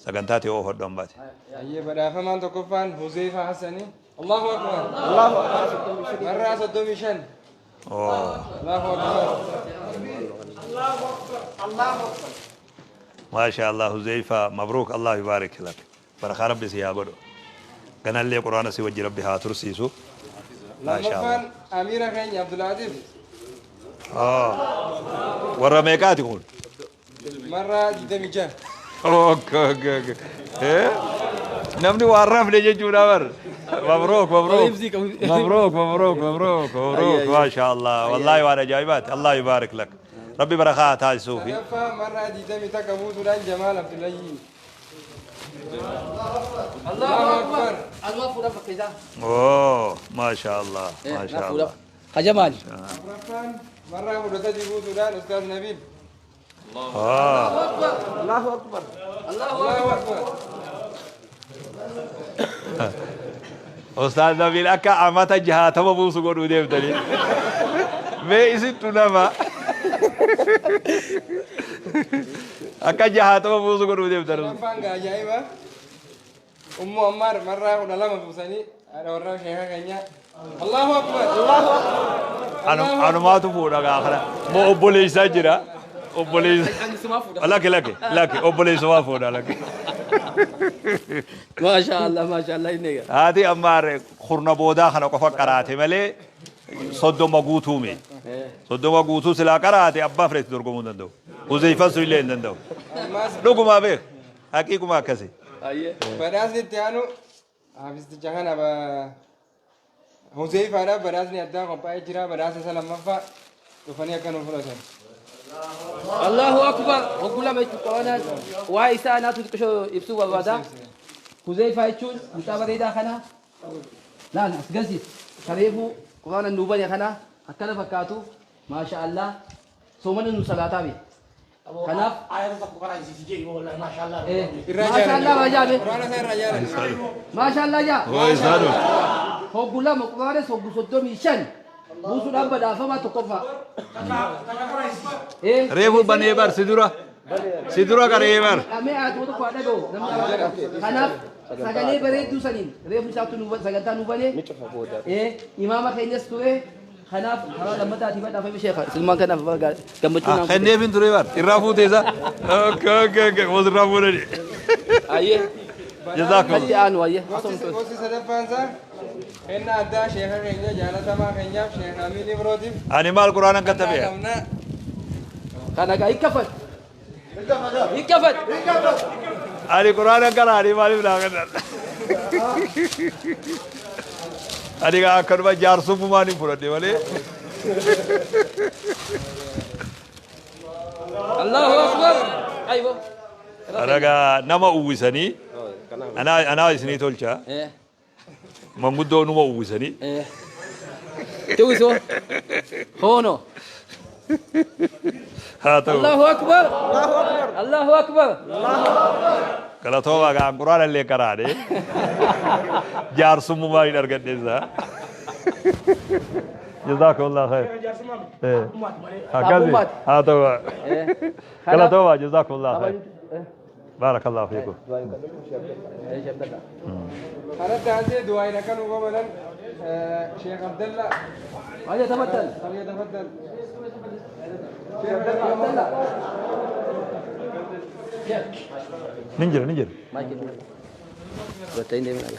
sagantaa tee oofadhu ammaati. Hayyee badhaafamaan tokkoffaan Huzeeyfaa Hassanii. Allahu Akbar. Allahu Akbar. Marraa 35. Allahu Akbar. Maasha Allah Huzeyfa mabruuk Allah yubaarik lak. Barakaa Rabbi si haa godhu. Ganallee Qur'aana si wajji Rabbi haa tursiisu. Maasha Allah. Lammaffaan Amiira keenya Abdulaatif. Warra meeqaati kun? Marraa 26. Okay, okay, okay. Eh? Namni waan rafne jechuudha bar. Mabruuk, mabruuk. Mabruuk, mabruuk, mabruuk, mabruuk. Maasha Allah. Wallaahi waan ajaa'ibaati. Allah yubaarik lak. Rabbi barakaa haa taasisuufi. Sadaffaa marraa 21 buusuudhaan Jamaal Abdullayyii. Allahu Akbar. Anumaa fuudhan fakkeessaa. Oh, maasha Allah. Maasha Na Allah. fuudhan. Kajamaali. Afuraffaan marraa 13 buusuudhaan Ustaaz Nabiil. Allahu Akbar. Allahu Akbar. Ustaaz Nabiil akka amata 60 buusu godhuu deemtanii. Mee isintu nama akka 60 buusu godhuu deemtan. Shanaffaan gaa ajaa'iba. Ummu Ammaar marraa 12 buusanii haadha warraa sheeka keenyaa. Allahu Akbar. Allahu Akbar. Anumaatu fuudha gaa kana. Moo obboleessaa jira. Obboleessa. Laki laki laki obboleessumaa fuudha laki. Maasha Allah maasha Allah inni egaa. Haati ammaar kurna boodaa kana qofa qaraate malee 30 guutuu mee. 30 guutuu silaa qaraate abbaa fireetti dorgomuu hin danda'u. Huzeyfan sun illee hin danda'u. Ammas Dhugumaa beek. Haqiiquma akkasi. Ayyee. Badhaasni itti aanu hafisticha kana Huzeyfaadhaaf badhaasni addaa qophaa'ee jira. Badhaasa isa lammaffaa dhufanii akka nu fudhatan. Allahu akbar. Hogguu lama jechuun qoranaa waa isaa naatu xiqqishoo ibsuu barbaada. Huzeyfaa jechuun mucaa bareedaa kana laal as galchiis. Kareefuu quraana nuu bane kana akkana fakkaatu maasha Allah soomana nu salaataa be. Kanaaf Ayata tokko karaa isiisi jedhi wallahi maashaallah. Irraa maasha Allah maa jaame. Quraana isaa irraa jaalladhe. Maasha Allah jaa. Waa isaa dhufe. Hoggu lama quraanis hoggu 35 buusuudhaan badhaafamaa tokkoffaa. Reefu banee bar si dura. Si dura qaree bar. Dhamee haatuma tokko haa dhaga'u namni afaan qabu. Kanaaf sagalee bareedduu saniin reefu isaatu nu sagantaa nu banee imaama keenyas ture. Kanaaf karaa lammataatii badhaafame sheekha. Isilmaan kanaaf gammachuu naan Kenneef hin ture bar. Irraa fuute isa. Okay okay okay. Mos irraa fuudhani. Ayyee. Jazakallah. Natti aanu ayyee. Gosti gosti sadaffaan isaa kennaa addaa sheeka keenya jaalatamaa keenyaaf sheeka Amiin Ibrootiif Ani maal quraanan kennaa katabee? qabna. Kana gaa hikkafat. Hikkafat. Ani quraanan qaraani maaliif naa kennan? Ani gaa akkanuma jaarsummumaan hin fudhadhe malee. Allahu akbar. Aywa. Ana gaa nama uwwisanii anaa anaa isinii tolcha. Manguddoo numa uwwisanii. Tiwisoo. Hoono. Haa ta'u. Allahu akbar. Allahu akbar. Galatoomaa gaa quraana illee qaraane. Jaarsummaa hin argadhe isaa. Jazakumullah khair. Akkasi. Haa ta'u. Galatoomaa jazakumullah khair. Barakallahu fiikum. Kanatti aansee du'aayin akka nu gomanan Sheekh Abdalla. فليتفضل. فليتفضل. Abdallah. Nin jira nin jira. Gottee hin deemin ala.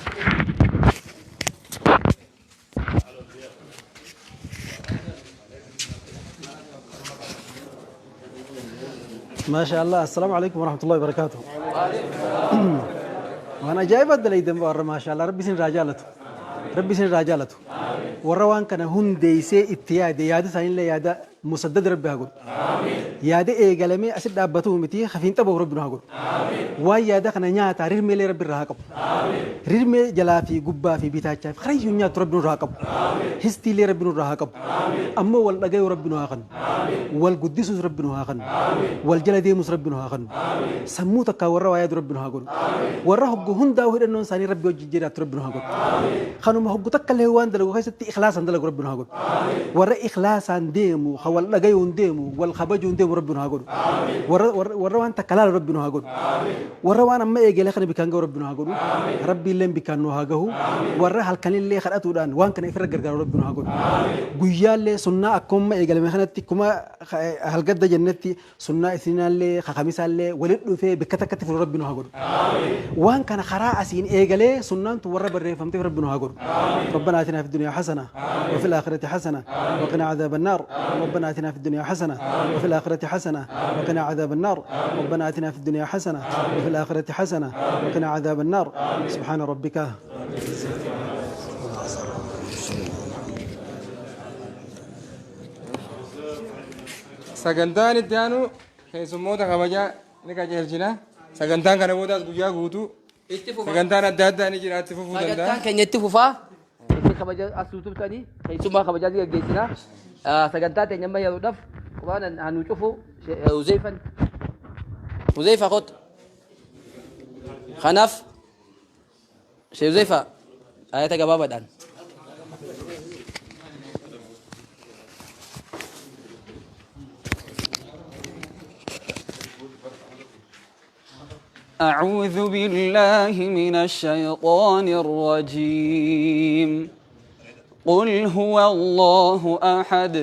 ما شاء الله. السلام عليكم ورحمة الله وبركاته. وأنا جايب الدليل warra ما شاء الله ربي سن راجالته ربي سن راجالته warra waan kana hundeessee itti yaade yaada isaaniillee yaada musaddad rabbi haa godhu. Yaada eegalamee asit dhaabbatuu miti hafiin xabahu rabbi nu haa godhu. Waan yaada kana nyaataa rirmeelee rabbi irraa haa qabu. Rirmee jalaa fi gubbaa fi bitaachaa fi karayyuu nyaattu rabbi nurraa haa qabu. Histiilee rabbi nurraa haa qabu. Ammoo wal dhagayuu rabbi nu haa kennu. Wal guddisuus rabbi nu haa kennu. Wal jala deemus rabbi nu haa kennu. Sammuu takkaa warra waa yaadu rabbi nu haa godhu. Warra hoggu hundaa'u hidhannoon isaanii rabbi wajjin jiraattu rabbi nu haa godhu. Kanuma hoggu takka illee waan dalagu keessatti ikhlaasaan dalagu rabbi nu haa godhu. Warra ikhlaasaan deemu, ka wal dhagayuun deemu, wal kabajuun deemu rabbi nu haa godhu. Warra waan takka laalu rabbi nu haa godhu. Warra waan amma eegale kana bikkaan gahu rabbi nu haa godhu. Rabbi illee bikkaan nu haa gahu. Warra halkanillee kadhatuudhaan waan kana ifirra gargaaru rabbi nu haa godhu. Guyyaallee sunnaa akkuma eegalame kanatti kuma halgadda jennetti sunnaa isinaallee kakamisaallee walitti dhufee bikka takkatti furu rabbi nu haa godhu. Waan kana karaa asiin eegalee sunnaan tun warra barreeffamteef rabbi nu haa godhu. ربنا آتنا في الدنيا حسنة وفي الآخرة حسنة وقنا عذاب النار. ربنا آتنا في الدنيا حسنة وفي الآخرة حسنة وقنا عذاب النار. ربنا آتنا في الدنيا حسنة وفي الآخرة حسنة وقنا عذاب النار. سبحان ربك. Sagantaan itti aanu keessummoota kabajaa ni qajeelchina. Sagantaan kana boodaas guyyaa guutuu Itti fufa. sagantaan adda addaa ni jira itti fufuu danda'a. Sagantaan keenya itti fufaa. Itti kabaja as tutubtanii keessummaa kabajaa ni gaggeessina. Sagantaa teenya amma yeroodhaaf quraanan haa nu cufu Huzeyfan. Huzeyfa kottu. Kanaaf Shee Huzeyfa ayata gabaabaadhaan. أعوذ بالله من الشيطان الرجيم. قل هو الله أحد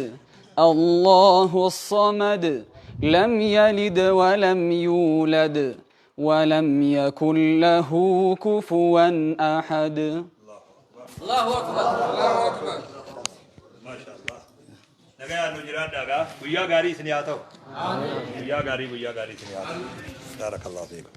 الله الصمد لم يلد ولم يولد ولم يكن له كفوا أحد. Allahu akbar. Allahu akbar. Masha Allah. Nagayaan nu jiraadhaa gaa. Guyyaa gaarii isin haa ta'u. Guyyaa gaarii guyyaa gaarii isin haa ta'u. Barakallahu fiikum.